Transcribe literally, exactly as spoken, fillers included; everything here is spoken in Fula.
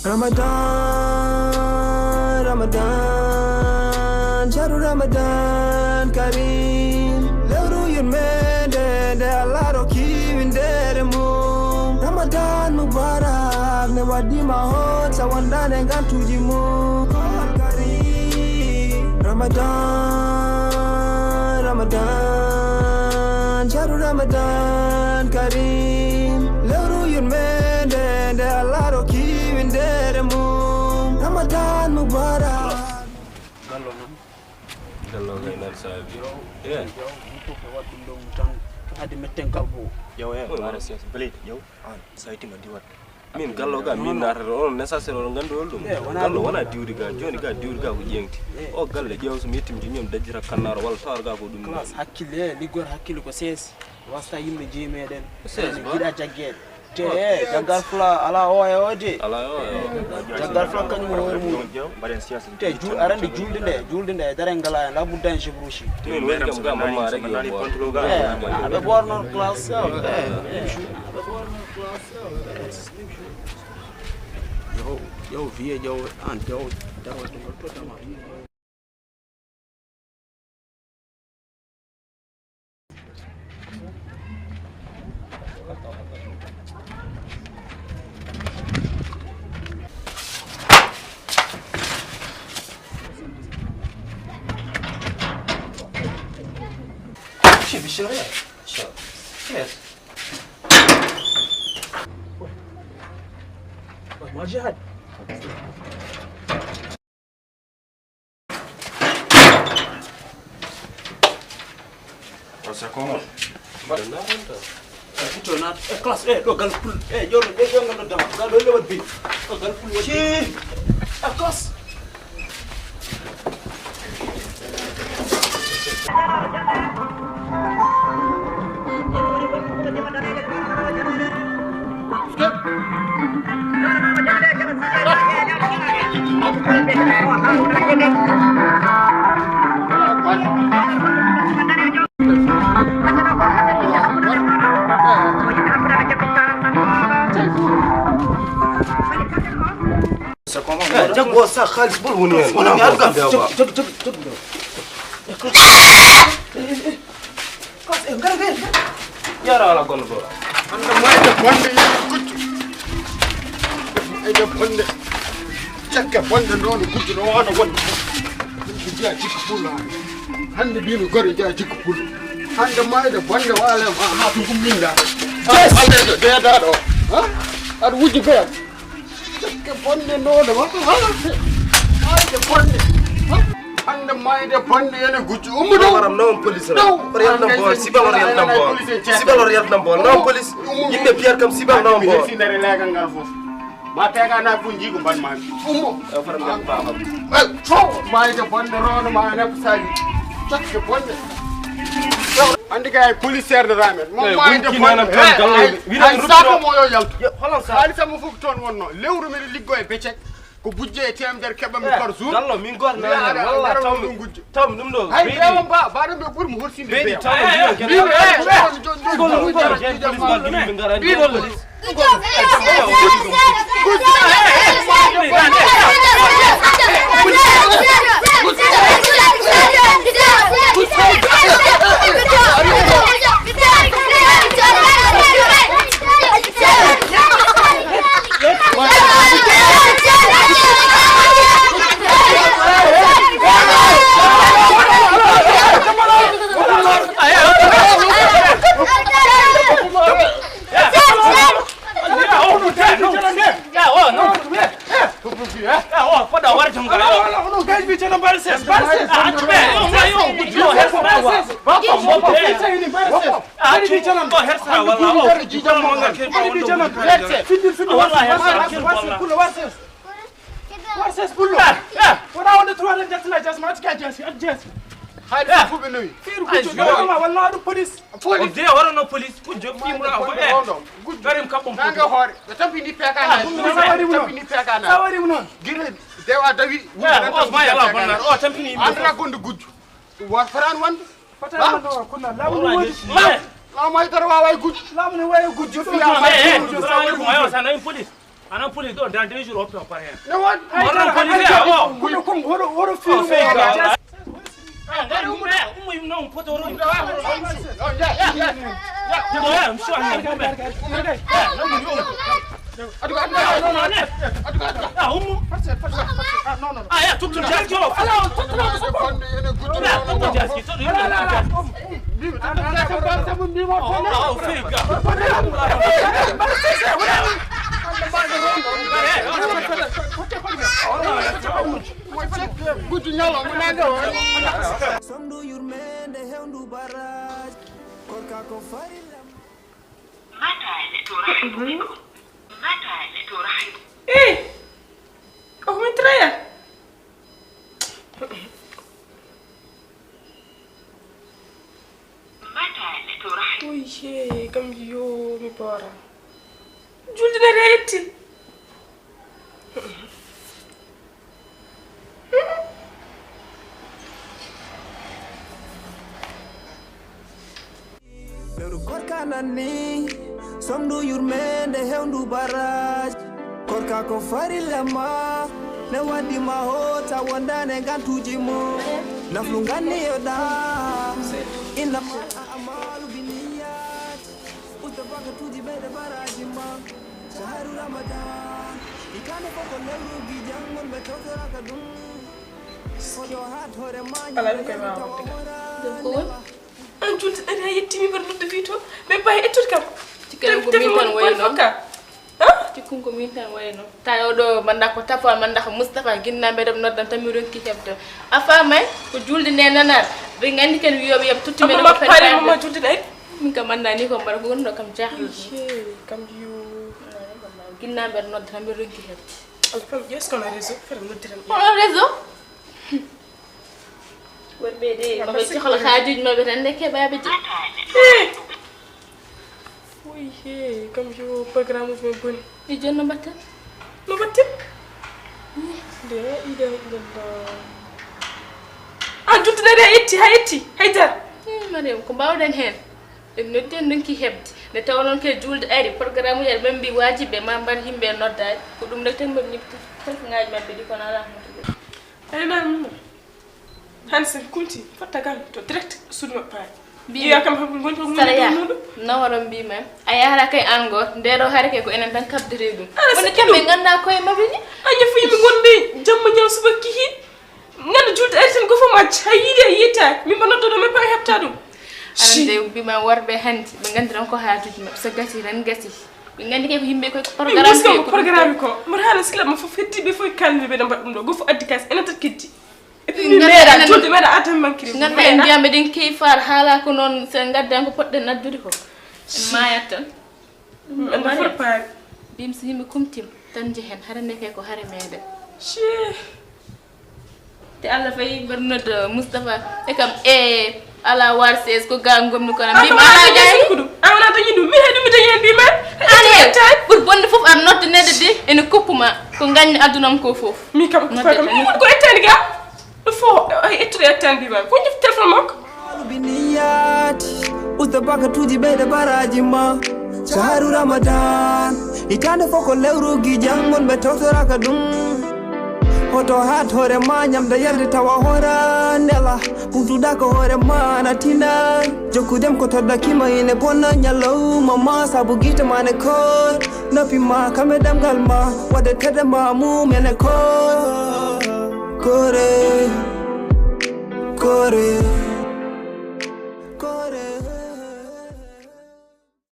Ramadan, Ramadan, shahru Ramadan Karim. Lewru yurmende nde Allah rokki winndere mum. Ramadan Mubarak, nde waɗɗii ma hoot sa wondaani e ngantuuji mum. Karim. Ramadan, Ramadan, shahru Ramadan Karim. Lewru yurmende nde Allah rokki winndere mum. Ramadan Mubarak. Gallo noon. Gallo kay nan saabi. Yo, eh, yo, ɗum fof ɓe waɗa ɗum ɗo mum tan. Adi metten kalbo. Yo, eh, mbaɗa science blade, yo. An, sa yettiima diwat. Min gallo ga, min naatata, onon nécessaire, oɗon nganndi hol ɗum. Eh, wona gallo ɗum. Wona diwde ga, jooni ga diwde ga ko ƴeeŋti. Eh. O galle ƴeew so mi yettiima to ñoom dajjita kannaro walla tawar ga ko ɗum. Classe, hakkille, eh, liggor hakkille ko sees. Wasta yimɓe jeyi meɗen. Sees ba? Jiɗa jaggeede. Te, eh, jaggal fula ala o e o de. Ala o e o. Jaggal fula kañum o hoore mum. Mbaɗen science. Te, ju-, aɗa anndi julde nde, julde nde, dara en ngala en, la budda en chevroche. Min woni kam ga, mamma rek yo boor. Eh, aɓe boor noon classe, eh, eh, aɓe boor noon classe, eh. Yo, yo, vieux, yo, an, yo, dawa, dawa, dawa. O, c'est comment? Mbaɗa naatanta. Eh, ito naat. Eh, classe, eh, ɗo gal pul. Eh, yo, eh, yo, ngal ɗo dama. Ngal ɗo lewat bi. Ɗo gal pul woni. Ci. Eh, classe. Eh, jaggu o sa xaalis bol woni heen. Wona ko. Jaggu, jaggu, jaggu, jaggu. Yara ala gonɗo ɗo. Hannde mayde bonde yeru gujjo. Mayde bonde. Cakke bonde noon gujjo no wano wonde. Ko jeya jikko pullo hannde. Hannde mbimi gore jeya jikko pullo. Hannde mayde bonde wale ma ha to gumminda. Yes. Hannde deedaɗo. Ha? Aɗa wujji beyam. Cakke bonde noon, wata wata. Mayde bonde. Hannde mayde bonde ene gujjo. Ummo ɗo. Waram noon police. Ɗo. Oto yaltu ɗam bool. Sibal oto yaltu ɗam bool. Sibal oto yaltu ɗam bool. Noon police. Ummo. Yimɓe piyat kam sibal noon bool. Sinere legal ngal fof. Ma pega na ko jigo ban ma. Ummo. E faram ɗam baba. Eh, to mayde bonde rono ma ne sali. Cakke bonde. Andi kay police de ramen. Mo mayde bonde. Ay saka mo yo yaltu. Holan sa. Haalisa mo fof toon wonno. Lewru men liggo e becek. Ko bujje e temedere keɓa mi par jour. Gallo min gor na. Walla tawmi. Tawmi ɗum ɗo. Ay bewa ba, ba ɗum ɓe ɓuri mo horsinde bewa. Bewa. War ses pullo. Wona wonde trois heures ƴettana jas ma tika jas jas. Haalis fof ɓe nawi. Fiiru gujjo ɗo ma walla waɗu police. Police. O de waɗano police gujjo fiimuna o e. Gujjo. Garim kaɓɓum. Nanga hoore. Ɓe tampini pekana. Tampini pekana. Sa waɗi mo noon. Gire dewa dawi. O ma yala bonnar. O tampini yimɓe. Andra gondo gujjo. Wa faran wonde. Fata wonde o kono laamu no woodi. Laamu ay dara wawa e gujjo. Laamu no wawi gujjo. Laamu ay gujjo. Sa waɗi mo. Sa nawi police. Anan police ɗo, dans deux jours, on peut parler. Ne won. Hono police, o. Kono kon, hono, hono fiiru mo. Fake, ah. Ah, ngari ummo, eh, ummo, yum, non, poto, ro. Ya, ya, ya, ya. Ya, mi so, ah, non, non, non. Adu, adu, adu, adu, adu, adu, adu. Ah, ummo. Forse, forse, forse. Ah, non, non, non. Ah, ya, tuttu, tuttu, tuttu. Ala, tuttu, tuttu, tuttu. Ya, tuttu, tuttu, tuttu. Ala, ala, ala. Guddu ñalawma nande o. Somdu yurmende hewndu baraji. Korka ko fari lam. Mata e to rahidu. Mata e to rahidu. Eh. Ko mi traya. Mata e to rahidu. Uy, he, kam yo mi boora. Julde ne reetti. Lewru korka nanni, somdu yurmende hewndu baraji. Korka ko farilla ma, ne waddi ma hota wondane gantuji mo. Naflu ganni yoda, inna ma amalu biniyat. Usta bakatuji ɓeyde baraji ma. Shahru Ramadan, hitande fof ko lewru gijan mon ɓe tawtoraka ɗum. Foto hat hoore ma. Ala ɗum koye ma wonde. An julde ɗaɗi a yettimi mbar nodde fii to. Ɓe mbawi ettude kam. Cikkanɗum ko min tan wayno. Cikkunko min tan wayno. Tawi oɗo manda ko Tafa, manda ko Moustapha, ginnaaɓe ɗam noddam tan mi ronki heɓde. A faamay ko julde nde nanar. Ɓe nganndi ken wiyoɓe yam tutti men ko fen. Amma ma pare ma julde ɗaɗi. Min kam anndaa ni ko mbaɗa ko wonno kam jahal. Kam yo. Ginnaaɓe aɗa nodda tan mbiɗa ronki heɓde. Alfam ƴees kono réseau fere noddiran. Kono réseau? Worɓe de maɓe cohla haajuuji maɓe tan nde keɓaaɓe je. Uy he, kam yo programme uji men boni. E jonno mbatten? No mbatten? De ida ida. An julde ɗaɗi a yetti, ha yetti, haydara. Mariam, ko mbawɗen hen? En noddi en donki heɓde. Nde taw noon ke julde ari, programme uji ari, ɓe mbi wajiɓe ma mbar yimɓe noddaade. Ko ɗum rek tan mbaɗi ñibti. Kala ko ngaji maɓɓe ɗi kono ala hoto ɓe. Ay nan. Hansen kunti, fotta kan to direct suudu maɓɓe paari. Mbiya kam haɓe ngonti ko Saraya, muɗum. Nawara mbi men. A yahata kay an goo, nde ɗo hari kay ko enen tan kabdere ɗum. Woni kamɓe ngannda koye maɓɓe ni. Aña fo yimɓe ngonde jamma ñaw subaki hin. Ngannda julde ari tan ko fof macca. Hay yiide a yiyata. Min mba noddoɗo men paari heɓta ɗum. Arande mbima worɓe hannde ɓe ngandiran ko haatuji maɓɓe, so gasi tan gasi. Ɓe nganndi kay ko yimɓe koye programme. Ɓe ko programme ko. Mbaɗa haala sila ma fof heddi ɓe fof kalmi ɓe mbaɗa ɗum ɗo. Gofo addi kas enen tan keddi. Et puis mi meeɗa julde meeɗa atan mankiri. Ngannda en mbiya meɗen kewi faar haala ko noon so en ngaddan ko poɗɗen addude ko. En maayat tan. En fof paari. Mbimi so yimɓe kumtima tan njehen hara nde kay ko hare meeɗen. Chee. Te Allah fayi mbaɗa nodda Moustapha e kam e ala war ses ko ga gommi kono mbimi ala gay. Ko ɗum a wona dañi ɗum min hay ɗum mi dañi hen mbima. Ane ɓur bonde fof ar nodde nede de ene koppuma ko ganni adunam ko fof. Mi kam ko ettani ga ɗum fof ay ettude ettani mbima ko jif téléphone makko. Biniyati usta bakatuji ɓeyde baraji ma. Shahru Ramadan, hitande fof ko lewru gijan mon ɓe tawtoraka ɗum. Hoto hat hoore ma ñamde yarde tawa hoora ndela. Hutuɗa ko hoore ma na tina. Jokkudem ko toddakima ine bonna ñalawma ma sabu gite ma ne koor. Noppi ma kam e ɗemgal ma wadde tedde ma mum ene koor. Kore, kore.